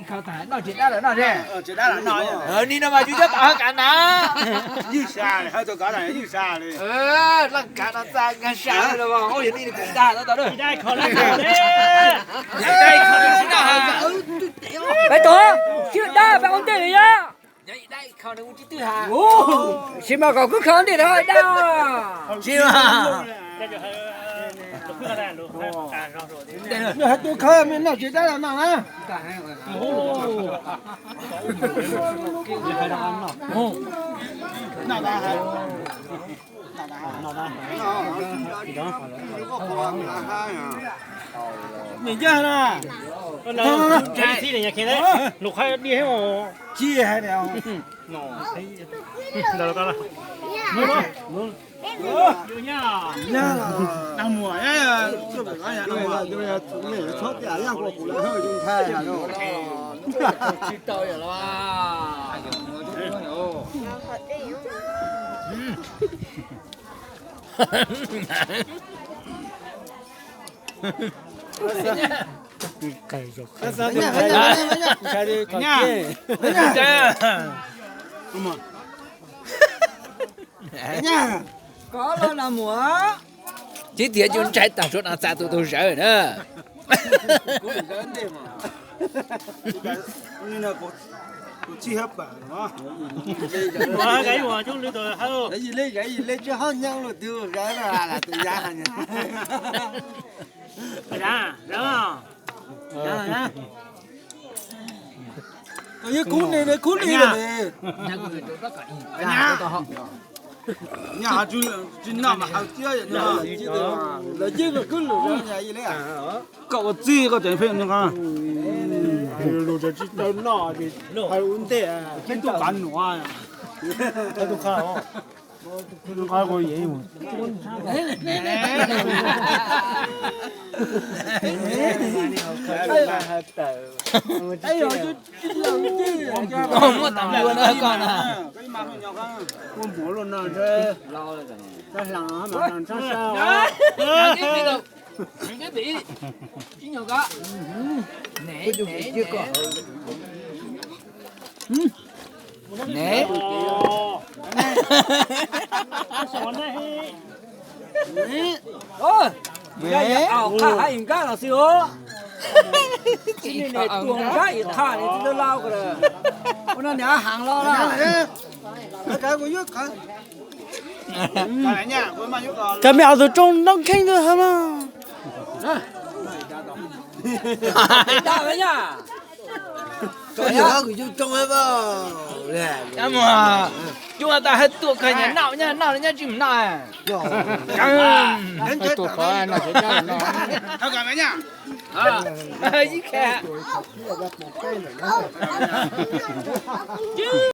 Noj tsis dab lawm no. Ni no mas yus cov tom ha kav na. Ywj sa li, ha tus kav na ywj sa li. Laj kav no txaj nkag sa li los, yog ni nws kuj ib dab tau tau. Peb tus, sib dab peb ua ntej li yom. Tsis mas kom kuv khaws ntej rau dab. Tsis mas. Noj tsis dab no na. Nws ncaj na. Lus qhab di thiab os. Ci hais tias Koj los na muam. Tib tiam cus ntshai tag suav no txav tus tug zawv na. Koj yeej khub ni, khub ni. Tsis noj mas haw tiab. Lawv yeej lawv khub lus. Koj ua txij koj tseem pheej lus tsis tau noj, haw ua ntej, peb tub qav nuav. Muab tam nplua na koj na. Ne. Yog yog au qha hab ib nkab los xwb os. Tsis ni ne tuag nkab ib qha li tsis lau ko lawm. Ua no niam heev los lawm. Kawg me au tus rooj noob kheej ntawd hab mas. Cov yog kuv coob coob hab. Cov muag, coob tas hab tuaj kawg nyag noj nyab noj nyab tsis mus noj. Tuaj qhov no tsis dab no. Ib kha.